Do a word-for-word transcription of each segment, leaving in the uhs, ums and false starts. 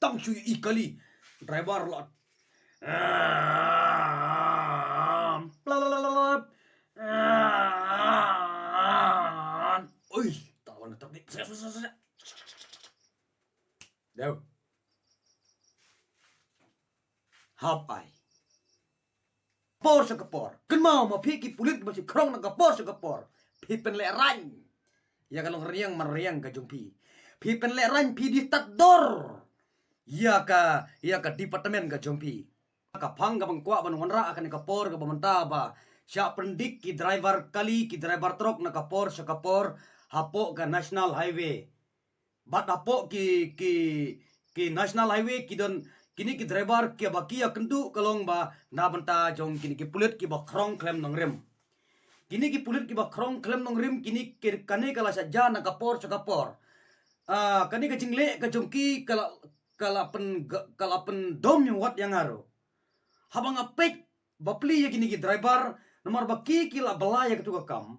tang shu i kali. Driver la. Oi, tawan tak ni. Deu. Hap ai. Por sha ka por. Kynmaw ma phi ki pulit ba shi khrong na ka por sha ka por. Phi pynlehrain ïa ka long riang man riang ka jong phi. Phi pynlehrain phi di tad dor ïa ka, ïa ka department ka jong phi. Ka phang ka bang kwah ban wanrah ha kane ka por ka ba mynta ba shah pyndik ki driver kali, ki driver truck na ka por sha ka por hapoh ka National Highway. Bad hapoh ki, ki, ki National Highway ki don kine ki driver ki ba ki ïa kynduh ka long ba na bynta jong kine ki pulit ki ba khrong khlem nongrim. Kine ki pulit ki ba khrong khlem nongrim kine ki, kane ka la shah jia na ka por sha ka por. Ah, kane ka jingleh ka jong ki ka la, ka la pyn, ka la pyndom ïa wat ïa nga ruh. Haba nga peit bapli ïa kine ki driver, namar ba ki, ki la bylla ïa katu ka kam.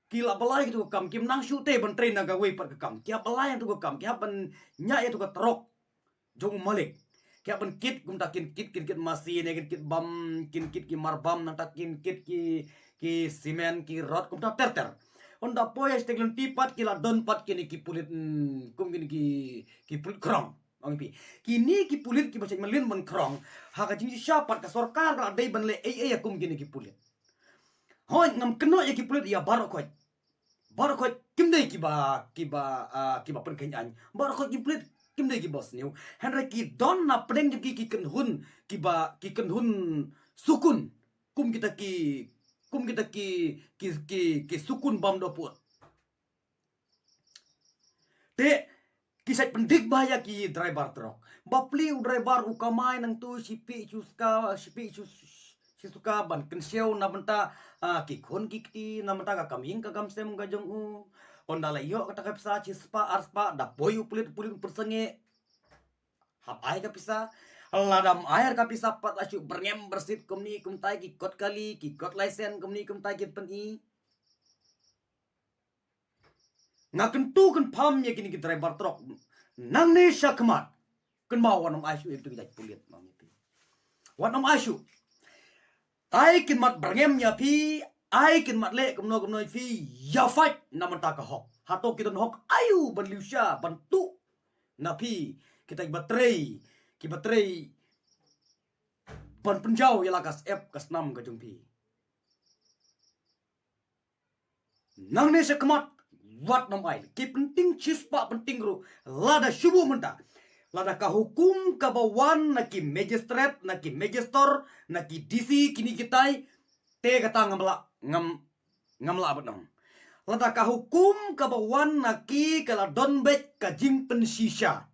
Ki la bylla ïa katu ka kam, kim nang shu te ban trei na kawei pat ka kam. Ki hap bylla ïa katu ka kam, ki hap ban ñiah ïa katu ka truck jong u malik. Ki hap ban kit, kumta kin kit, kin kit masin, kin kit bam, kin kit ki mar bam, nangta kin kit ki, ki cement, ki rod, kumta ter ter. Hynda poi ha sha ka lynti pat ki la don pat kine ki pulit, mm, kum kine ki, ki pulit khrong. Ong phi. Kine ki pulit ki ba shait mlien ban khrong. Ha ka jingshisha pat ka sorkar ka la dei ban leh ei ei ïa kum kine ki pulit. Hooid ngam kynnoh ïa ki pulit ïa baroh khoit. Baroh khoit kim dei ki ba, ki ba, ah, ki ba pynkheiñ aiñ. Baroh khoit ki pulit kim dei ki ba sniew. Hynrei ki don na pdeng jong ki ki kynhun, ki ba, ki kynhun sukun. Kum kita ki, kum kita ki, ki, ki, ki sukun bam dohpud. Te ki shait pyndik bha ïa ki driver truck. Bapli u driver u kamai nangtu shiphew shuska, shiphew shu, shi suka ban kynshew na bynta, ah, ki khun ki kti, na bynta ka kam ïing ka kam sem ka jong u. Hynda la ïoh kata ka pisa shispah arspah da poi u pulit, pulit u pyrsangeh. Hap ai ka pisa. Lada ym ai ka pisa pat la shu byrngem byrsit kumne kumta ki kot kali, ki kot license kumne kumta ki pyni. Nga kyntu kynpham ïa kine ki driver truck. Nangne shakhmat. Kynmaw wat nym ai shuh ïa kito ki jait pulit, ma ngi phi. Wat nym ai shuh. Ai kin mat byrngem ïa phi, ai kin mat leh kumno kumno ïa phi, ïa fight na bynta ka hok. Hato ki don hok aïu ban liusha, ban tuh na phi, kita ki ba trei, ki ba trei ban pynjaw ïa la ka syep ka snam ka jong phi. Nangne shakhmat wat nym ai. Ki pynting shispah pynting ruh. Lada shu buh mynta. Lada ka hukum ka ba wan na ki magistrate, na ki magister, na ki D C kine kitai. Te kata ngam lah, ngam, ngam lah ban ong. Lada ka hukum ka ba wan na ki ka la don beit ka jingpynshisha.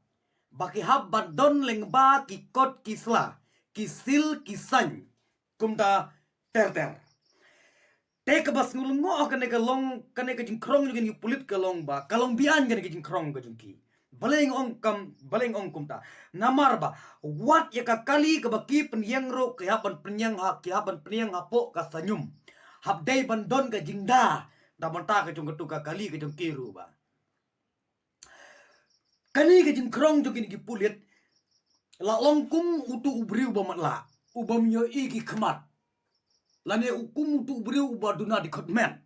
Ba ki hap ban don lyngba ki kot ki sla, ki sil ki sain. Kumta ter ter. Te ka ba sngewlyngngoh kane ka long, kane ka jingkhrong jong kine ki pulit ka long ba, ka long biang kane ka jingkhrong ka jong ki. Balei nga ong kam, balei nga ong kumta. Namar ba wat ïa ka kali ka ba ki pynïeng ruh, ki hap ban pynïeng ha, ki hap ban pynïeng hapoh ka sanyum. Hap dei ban don ka jingda da bynta ka jong katu ka kali ka jong ki ruh ba. Kane ka jingkhrong jong kine ki pulit la long kum utu u briew ba matlah, u bym ïohi ki khmat. Lane u kum utu u briew u ba duna dkhot met.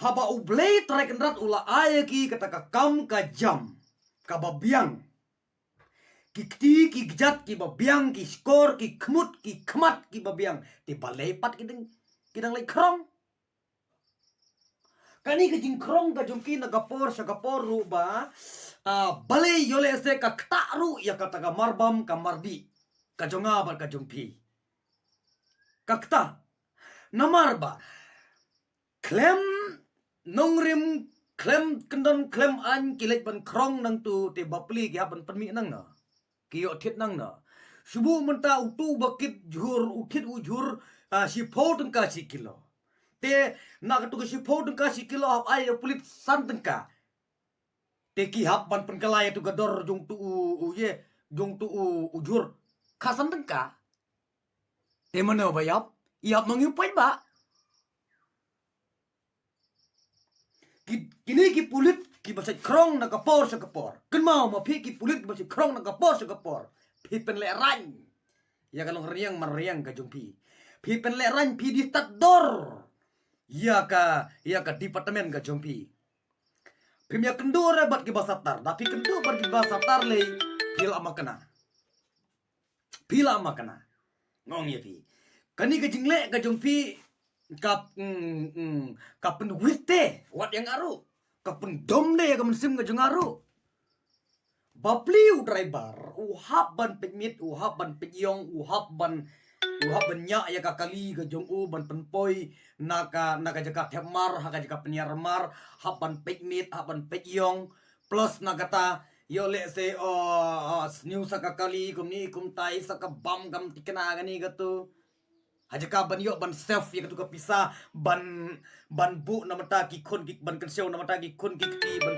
Haba U Blei Trai Kynrad u la ai ïa ki kata ka kam ka jam ka ba biang. Ki kti ki kjat ki ba biang, ki shkor ki khmut ki khmat ki ba biang. Te balei pat ki dang, ki dang leit khrong. Kane ka jingkhrong ka jong ki na ka por sha ka por ruh ba, ah, balei ïoh lehse ka ktah ruh ïa kata ka marbam ka mardih ka jong nga bad ka jong phi. Ka ktah. Namar ba khlem nongrim, khlem kyndon, khlem aiñ ki leit ban khrong nangtu te bapli ki hap ban pynmih nangno. Ki ïoh thied nangno. Shu buh mynta utu ba kit jhur, u thied u jhur, ah, shiphew tyngka shi kilo. Te na katu ka shiphew tyngka shi kilo hap ai ïa u pulit san tyngka. Te ki hap ban pynkylla ïa tu ka dor jong tu u, u ye, jong tu u, u jhur. Khatsan tyngka. Te mano ba ïap? Ïap ma ngi u paidbah. Ki, kine ki pulit Kiba shait khrong na ka por sha ka por. Kynmaw ma phi ki pulit kiba shait khrong na ka por sha ka por. Phi pynlehrain ïa ka long rynïeng mar rynïeng ka jong phi. Phi pynlehrain, phi dih tad dor ïa ka, ïa ka department ka jong phi. Phim ïakynduh re bad kiba satar, da phi kynduh bad kiba satar lei, phi la makna. Phi la makna. Nga ong ïa phi, kane ka jingleh ka jong phi ka, mm, mm, ka pynwit te wat ïa nga ruh, ka pyndom de ïa ka mynsiem ka jong nga ruh. Bapli u driver u hap ban peit miet, u hap ban peit ïong, u hap ban, u hap ban ñiah ïa ka kali ka jong u, ban pynpoi na ka, na ka jaka thep mar ha ka jaka pynïar mar, hap ban peit miet, hap ban peit ïong. Plus na kata, ïoh lehse, oh, oh, sniew sa ka kali, kumne kumtai, sa ka bam, kam tikna kane katu. Ha jaka ban ïoh ban save ïa katu ka pisa, ban, ban buh na bynta ki khun ki, ban kynshew na bynta ki khun ki kti, ban